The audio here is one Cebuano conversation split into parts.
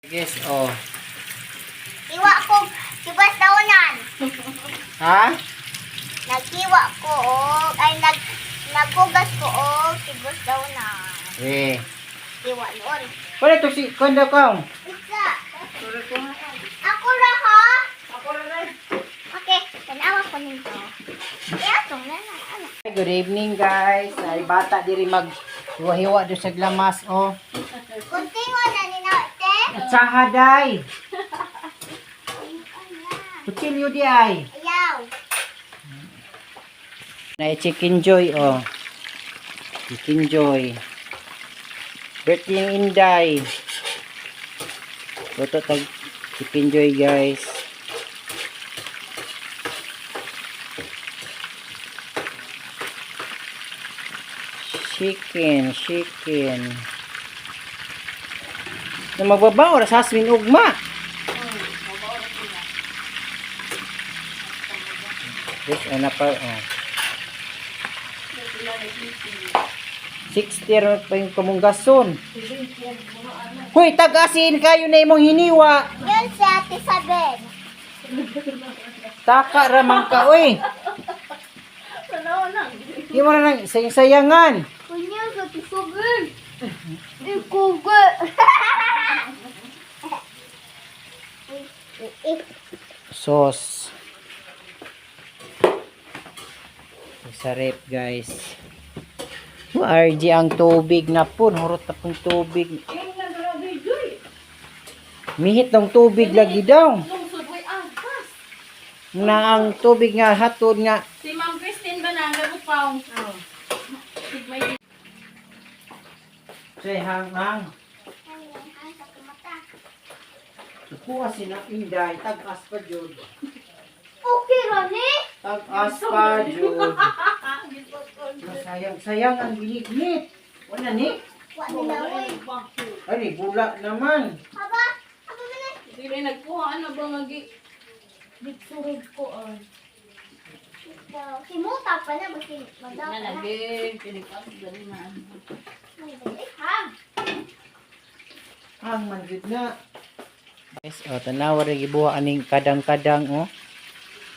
Yes, oh. Iwa ko, tibas daunan. Ha? Nagkiwa ko og ay naghugas ko og tibos daunan. Eh. Iwa noon. Wala to si kondo kong. Isa. Ako ra ha. Ako ra. Okay, tanawa ko nito. Iya tong na na. Ano? Good evening, guys. Ay bata diri mag hiwa-hiwa do sa glamas oh. Kuntingo na ni na te. At sa haday. Kutsilyo di ay. Ayaw. Na chicken joy oh. Chicken joy. Birthday ng Inday. Luto tag chicken joy, guys. Chicken, chicken. Na magbaba oras hasmin ugma. Yes, ana pa oh. 60 ra pa yung kamunggason. Hoy, tagasin kayo na imong hiniwa. Yun si Ate Sabel. Taka ra man ka, oy. Di mo na nang sayang-sayangan. Kunya sa Ate Sabel. Ikuga. Sauce. Sa rep, guys. Oh, RG ang tubig na po. Hurot na pong tubig. Mihit ng tubig lagi daw. Lungsod, way agkas. Na ang tubig nga hatod nga. Si Ma'am Christine ba na nagapaw? Oh. May Say hang-hang. Ay, ay, sa kumata. Kuha si na Inday, tag-as pa jud. Okay, Ronnie. Tag-as pa jud. Sayang sayang ang ginignit. Wala ni. Wa na lang, uy. Ay, bula naman. Aba, aba ba na? Dili nagkuha ano ba nga gi Bitsurog ko ay. Ito, Simuta pa na, basi madaw pa na. Nalagi pinipas dali na. Ay, hang. Ang man jud na. Guys, oh, tanawa ra gibuha aning kadang-kadang oh.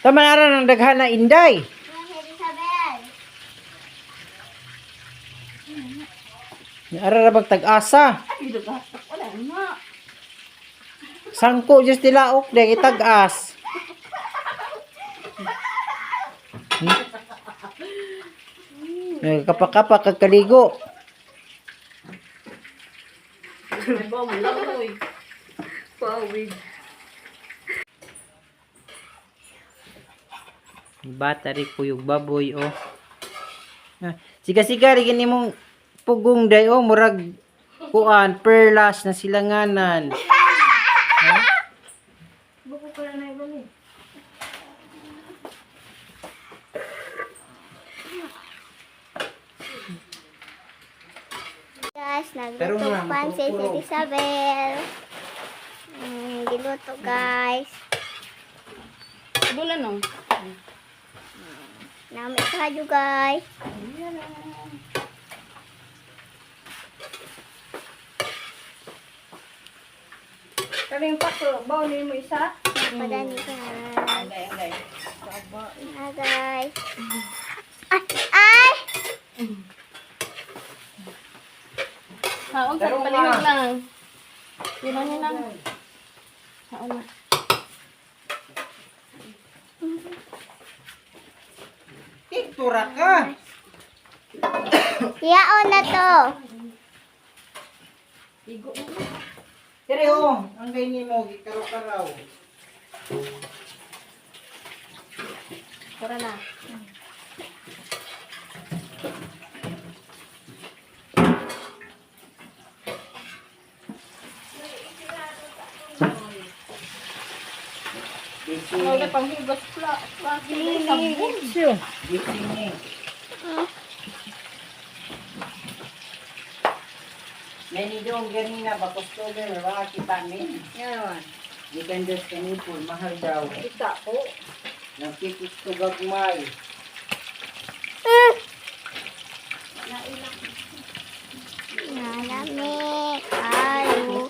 Tama na ra ng daghan na Inday. Yan si Isabel. Ara ra bag tag-asa. Ay, duga. Wala na. Sangko just tilaok dai itag-as. Kapakapa kag kaligo. Ay ba mo lang oy. Pawid. Bata rin kuyog baboy oh. Ah, siga-siga rin gini mong pugong day oh murag kuan perlas na silanganan. Ha? Buko pa na ibali. Guys, Pero nagluto nga, pansit si matuturo. Isabel. Giluto, guys. Bula no. Nami kayo, guys. Kaling pato, bawon mo isa. Padani guys. Anday, anday. Ah, guys. Ay, ay! Haon sa Tarong palihog na. lang. Yun na lang. Haon na. Tiktura ka. Yaon na to. Igo mo. Dire oh, ang gayni mo gikaraw-karaw. Tara na. Wala pang hugas pla. Sabon. Gising. May nidong ganina ba customer wa kita min. Yan. Gikan dos kanipon mahal daw. Kita ko. Nagpipit to gagmay. Nalami. Ayo.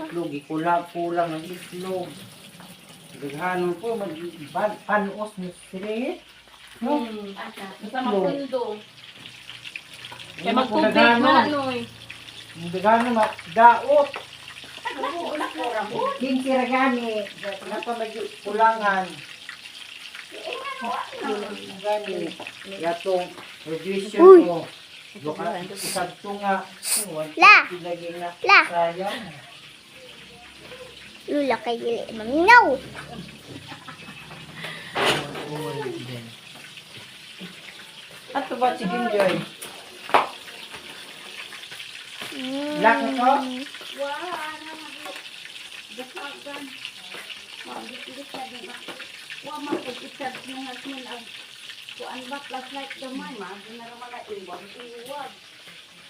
Itlog, ikulang, kulang ng itlog. Daghanon po, mag panos ni siri. No? Basta mapundo. Kaya Hindi mo magtubig daghanon. man ano eh. Ang daghanon, daot. 15 ra gani. Wala pa may kulangan. Gani. Yatong revision ko. Duka, isang tunga. La. Lagi na. La. Sayang. Lula kay dili maminaw. Ato ba si Ginjoy? Black na to? Wa man kog i-charge mo husband ang kuan ba flashlight gamay ma na ra mala iwag iwag.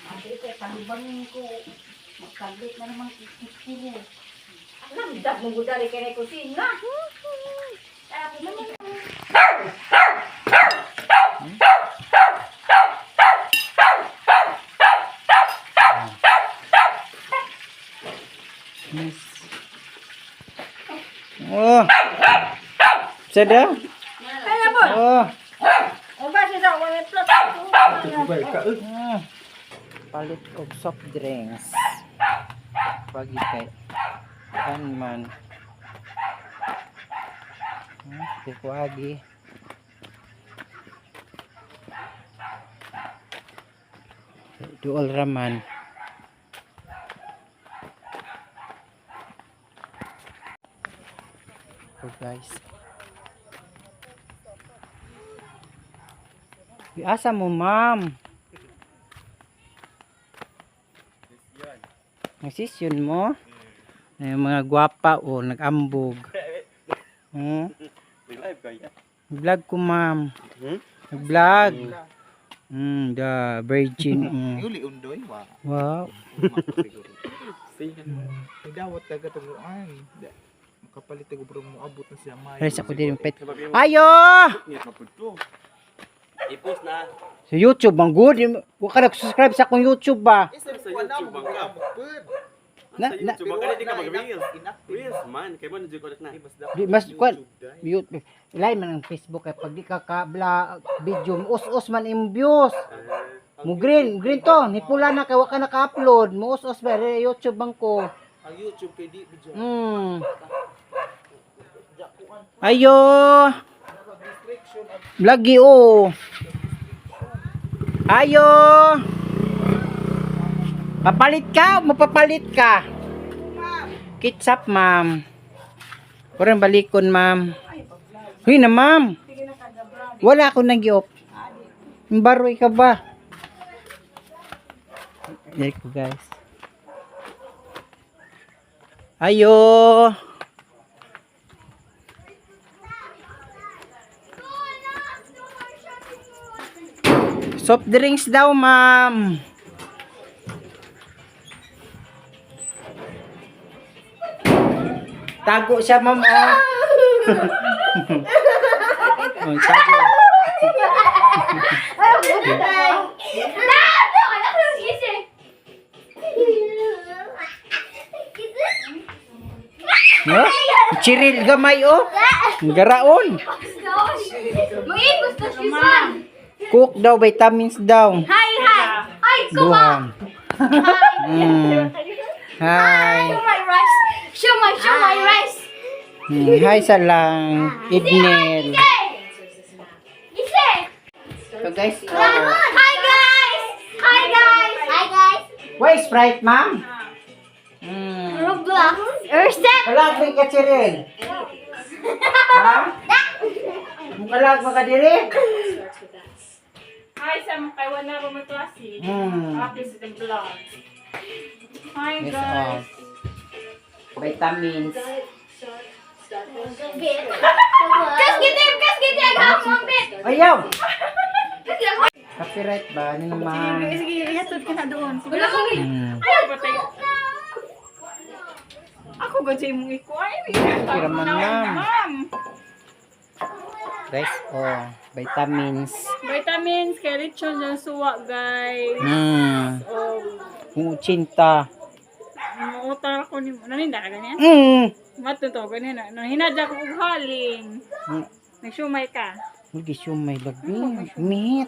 Ate kay tangbangin ko magkaglit na naman kikikili. Alam dag mo gudari kay kusina. Kaya po man. Yes. Oh. Sada? Oh. Ah. Palit og soft drinks. Pagi kay kan man. Di ko agi. Duol raman. So guys. Asa mo, ma'am? Nagsisyon mo? Ay, yung mga gwapa o nag-ambog. Hmm? Vlog ko, ma'am. Nag-vlog. The virgin. Yuli undoy wa. Wow. Ay dawat taga taguan. Makapalit tago bro mo abot na siya may. Ay, sa ko din yung pet. Ayo! I-post na. Sa YouTube, ang good. Huwag ka nag-subscribe sa akong YouTube ba? Sa YouTube bang ka? Na, Sa na, YouTube bang ka? Di ka mag-reels. Inactive. Reels man. Kaya mo nandiyo ko na. di, mas, kwan, mute. Ilay man ang Facebook kay pag di ka kabla video, us-us man imong views. Mo green, green to, ni pula na kay wa ka naka-upload, mo us-us ba re YouTube bang ko. Ang YouTube kay di bidyo. Ayo. Lagi oh. Ayo. Papalit ka, mapapalit ka. Kitsap, ma'am. Kurang balikon, ma'am. Huy na, ma'am. Wala akong nag-iop. Baroy ka ba? There ko, guys. Ayo. Soft drinks daw, ma'am. Tago siya, ma'am. Oh. Oh, tago. No? Chiril gamay, oh. Garaon. Mag-ibos na siya. Cook daw, vitamins daw. Hi, hi. Hi, Duha. Hi. Show my rice. Show my rice. Hi sa lang. Idnel. Ise. So guys, oh. Hi guys. Hi guys. Hi guys. Why Sprite, ma'am? Roblox. Urset. Kalag may ka, Chiril. Ha? Mukalag mo ka diri? Hi, sa mga kay wala ba matuasi? Happy sa the vlog. Hi, Yes, guys. oh. Vitamins. Kas gitim, kas gitim. Agam mo Ayaw! Copyright ba? Ano naman? Sige, ihatod ka na doon. Wala kang Ay, patay. Ako gud sa imong ikuay. Okay raman, ma'am. Ma'am. Guys, oh, vitamins. Vitamins kay lechon dyan suwa, guys. Hmm. Oh, Kung 80. mo Nangutang ako ni naninda ka ganyan? Mm. Matuto ganyan na. Nanghinadya ko og haling. Nagsumay ka. Lagi siumay lagi. Mihit.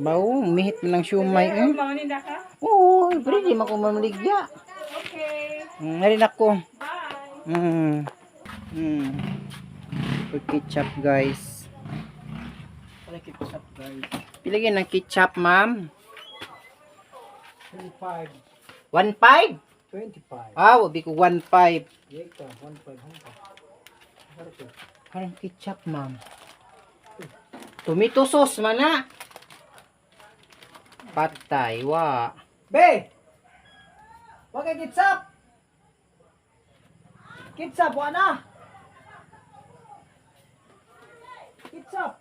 Bao, mihit man ang siumay eh. Maninda ka? Oo, pero di man ko mamaligya. Okay. Narin ako. Bye. For ketchup, guys. Wala ketchup guys. Pila gyud ang ketchup, ma'am? 25. 1.5? 25. Ah, wabi ko 1.5. Yeka, 15 hangka. Harto. Parang ketchup, ma'am. Tomato sauce man na. Patay, wa. Be! Wa kay ketchup! Ketchup, wa na! Ketchup!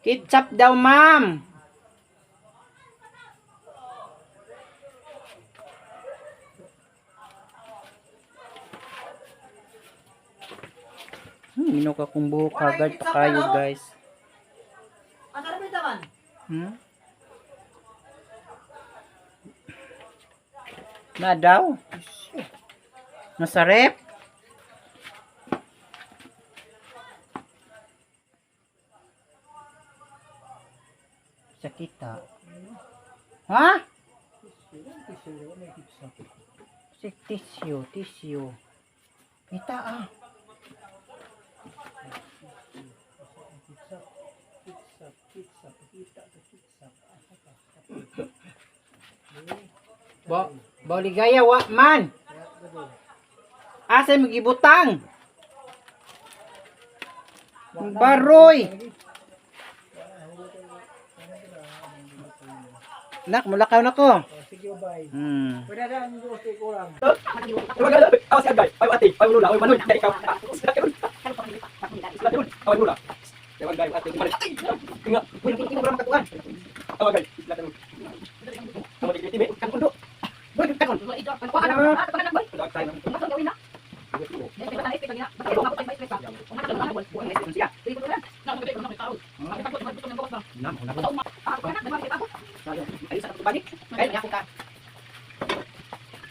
Ketchup daw, ma'am. Minok akong buhok agad pa kayo, guys. Ano rin man? Na daw? Nasa rep? Sakita. Ha? Si tissue, tissue. Kita ah. Bo, boligaya wa man. Asa mo gibutang? Baroy. Nak, mulakaw na ko. Sige, bye. Wala na ang gusto ko lang.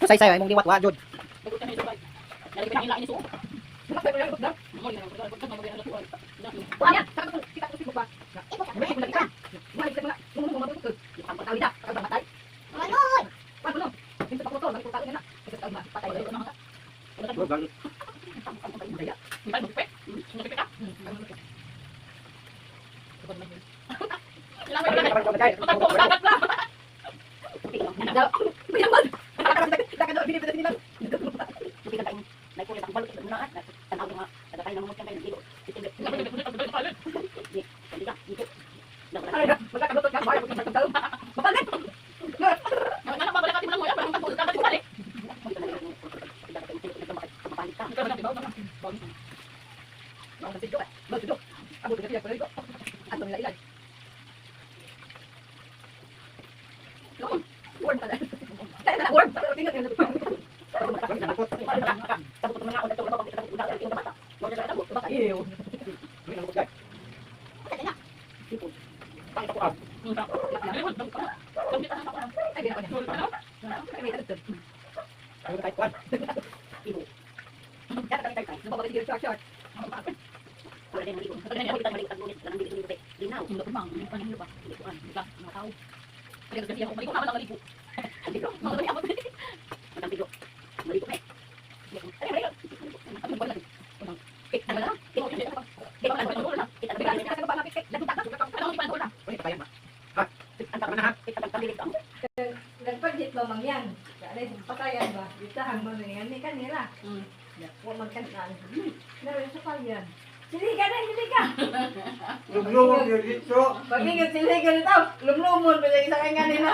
Say say imong liwat wa jud. Manoy! Nagpagit ba mangyan? Kaya patayan ba? Itahan mo na yan. Ni kanila. Wa magkantan. Meron sa pagyan. Sili ka na, sili ka! Luglumog yung dito. Pag-ingat sili ka nito, lumlumon pa siya isa kay kanila.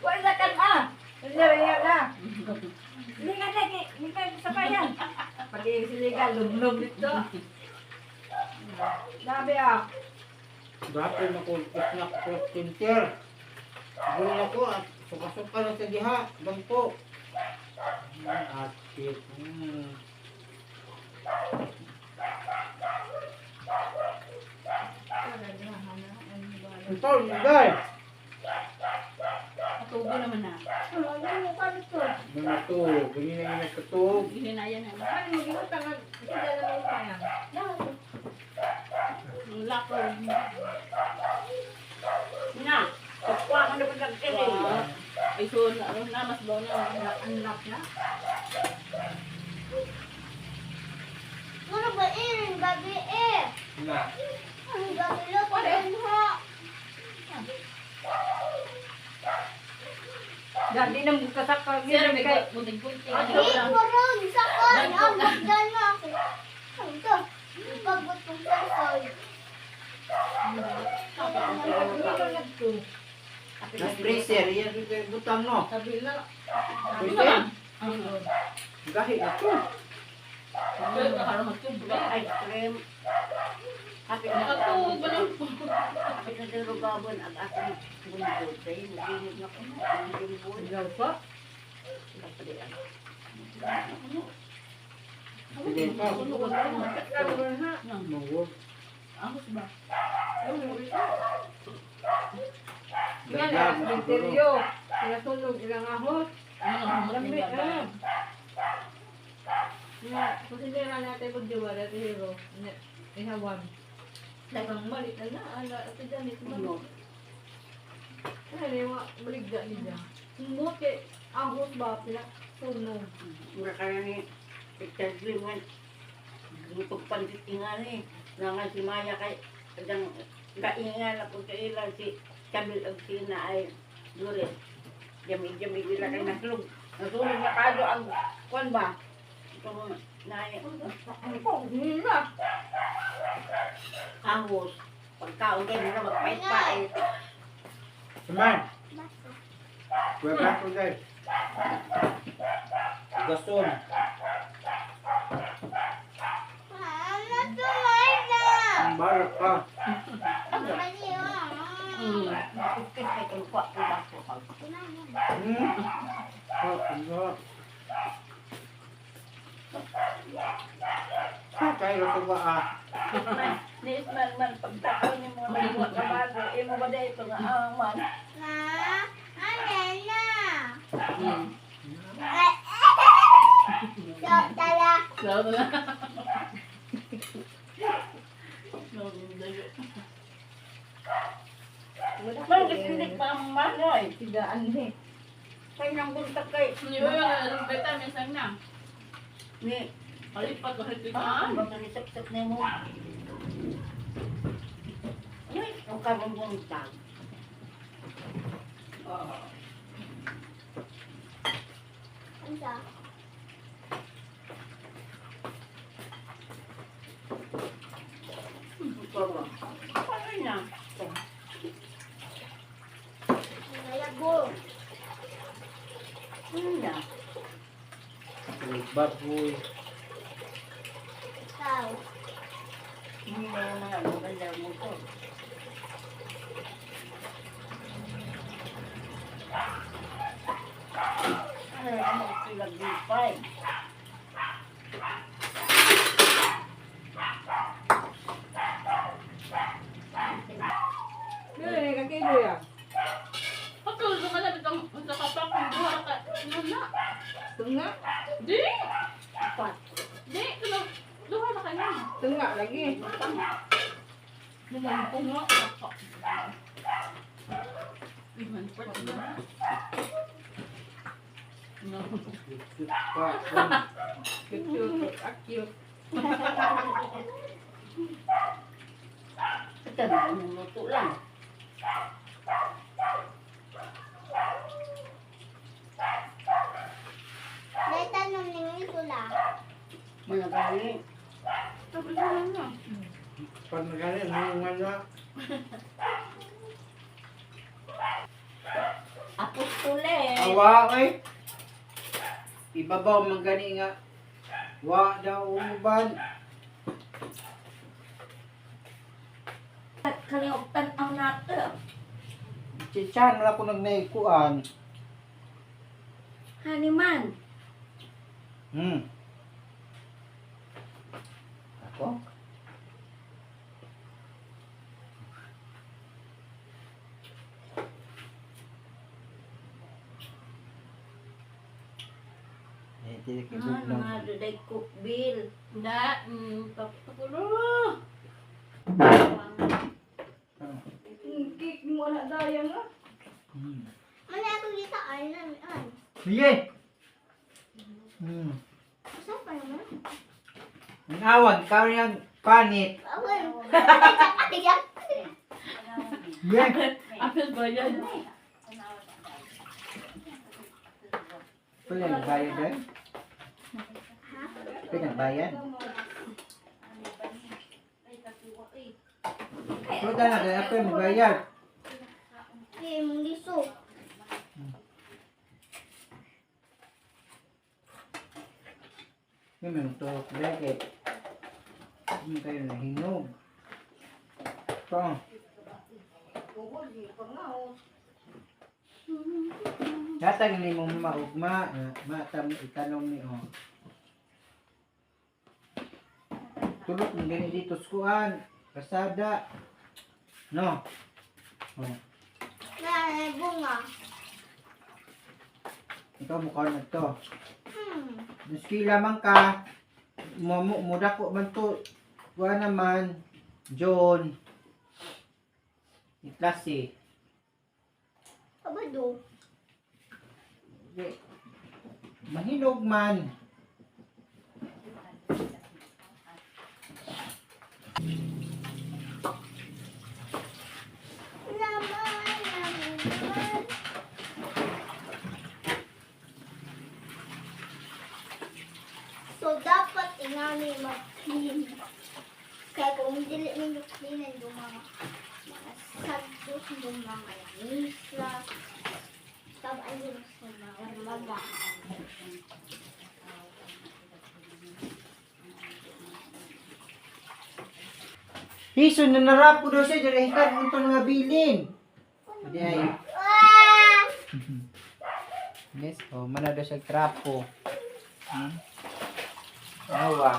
Wa sa kan ah. Sili ka na. Sili ka na, ni ka sa payan. Pag-ingat sili ka, lumlum dito. Sabi ah. Dapat makulpos na cross center. Gulo na ko at suka-suka na sa diha. Bangko. At shit. Ito, guys. Katubo naman na. Ano mo ka nito? Mga to, ganyan na yung katog. Gininayan na. Ano mo ginutang sila na mo kaya. Ang lako. Na, kukuha ka na ba nagkinig? Ay, so, na, na, mas baw na. Ang lap na. Ano ba irin gabi eh? Na. Ang gabi lang ko din ha. Dati nang kasakal Sir, kay may bunting-bunting. Di ko ron sa kan. Ang magdana ako. Ang to. Pagbatong sa soy. Nas freezer, yan yung butang no. Sabi na. Freezer. Gahi na to. Pero nakaroon magtubo. Ice cream. Happy na Nakatubo ba lang? Happy na sa rugabon ang akong bundod. Dahil naginig na ko na. Ang bundod. Ilaw pa. Kapalian. Sige pa. Ha. Manggo. Ahos ba? Nga na, Dagdag siguro. interior. Pinasunog ilang ahos. Ano, Lami, humot ah. Nga, kusinera natin kung diwa, dati hero. Ihawan. Dagang mali na na, ala, ito dyan, ito man. Ano yung mga baligda niya? Humot eh, ahos ba, pinasunog. Mura ka na ni Richard Lim nga. Gutog pandit nga ni. Nga si Maya kay kadang kaingan ako sa ilang si Kamil og sina ay Dures. Jami-jami ila kay naslog. Nasunog na kado ang kwan ba? Ito mo na Ano na? ahos. Pagkaon kayo mura magpait-pait. Saman. Wala ko guys. Gason. Ano tuloy na? Ang barak pa. Mali ah. Okay, kay kung kwa ko ba ko. Hmm. Ah, ang sarap. Kaya ko ba ah? Ni Ismael man pagtakaw ni mo na mo kabago, imo ba dai ito nga ang man. Ma, ano na? So, tala. Lalo na. Man gisindig pa ang manoy. Tidaan eh. Kanyang buntag kay Hindi ba yung anong beta, minsan na. ni Kalipat ko sa Ah, baka nisap-sap na mo. Uy, ang karong buntag. Ano? Ito ba? Ano na? Nalago. Ano na? Baboy. Ikaw. Hindi na yung mga maganda mo to. Ano na mo silang gipay? Ano yung kakilo ya? Pagkaulog ka na, bitong sa kapak, kung duha ka. Ano na? Tunga? Di! Pat. Di! Ano? Duha na kayo. Tunga lagi. Lumampong nga. Iman pa. No. Pa. Cute, cute, ah, cute. Ito na, luto lang. May tanong ning sula. Mga gani. Tapos na na. Pag magaling, ano nga? Apostoles. Awa eh. Ibabaw man gani nga. Wa daw umuban. Kaliugtan ang nato. Chichan wala ko nagnaykuan. Haniman. Ako? Dili kay Ah, bugnaw. mga duday cook bill. Na, tapulo. Cake mo na dayang ah. Mana ako kita ay na ay. Sige. Usa pa naman. Ang awag, ikaw yung panit. Awal. Ay. Yeah. Apel ba yan? Pwede nagbayad eh? Pwede nagbayad? Pwede na, kaya pwede magbayad. Okay, mong liso. Yun yung tuhok bracket. Yun kayo nahinog. Ito. Datang ni mo maugma, matam itanong ni o. Tulok ng gani dito sa kuan, kasada. No. Oh, Na bunga. ikaw mukha na to. Maski lamang ka, mudako man to, kuan naman, John. Iklase. Abado. Di. Mahinog man. Laman, laman. So, dapat ingani mag-clean. Kaya kung dili ninyo clean yung mga sagdos, yung mga lamisa, tabaan yun sa mga mama. Hiso na narapo daw siya, dyan hikan unto nga bilin. Di ay. Ah! Yes, oh, mana daw siya trapo. Awa.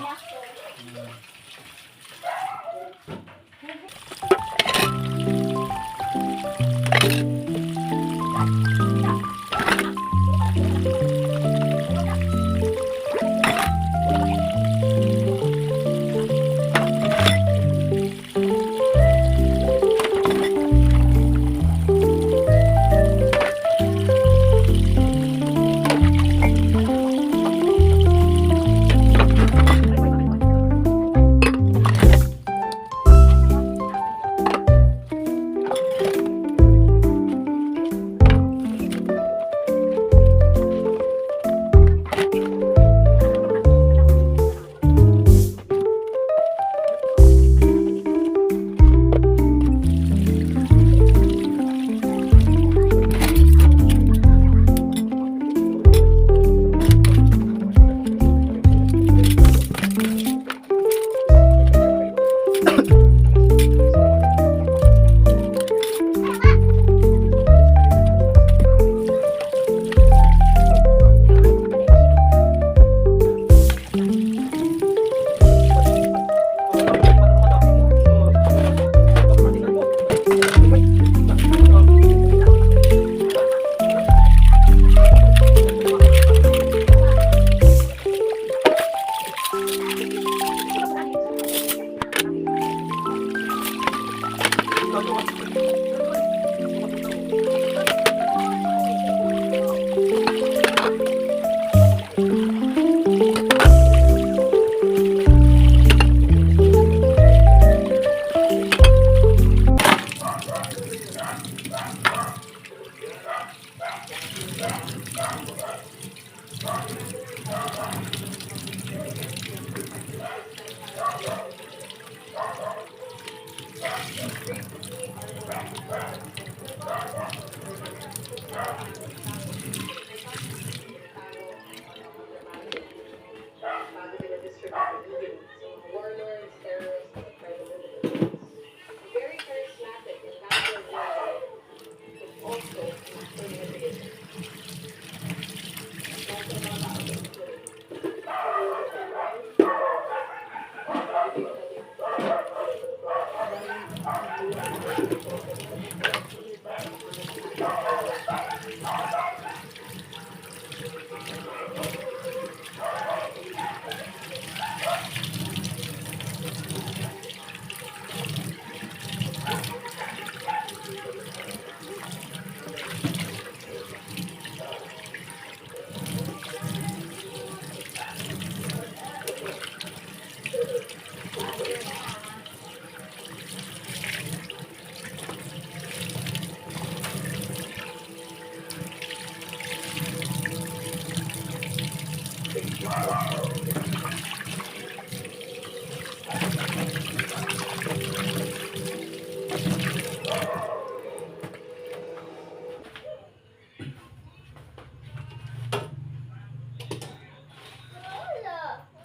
Nako. Wala.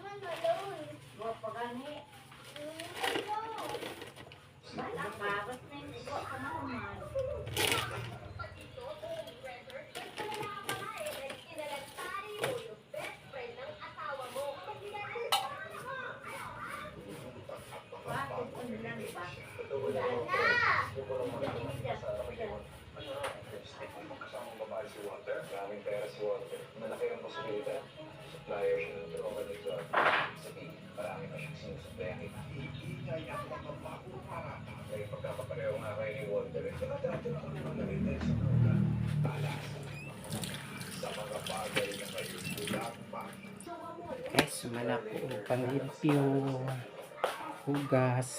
Ano doon? Wa pa gani. Bala ka, basta yung wa ka mahuman. Kasamang babae si Walter. Maraming pera si Walter. Malaki ang posibilidad. Supplier siya ng droga ni John. Sabihin, marami pa siyang sinusuplayan iba. Iingay ang mga bagong parata. Kaya pagkakapareho nga kayo ni Walter. Eh. Saka dati na kami mga sa droga. Talas. Sa mga bagay na kayo walang makita. Guys, sumala ko og panglimpyo, hugas.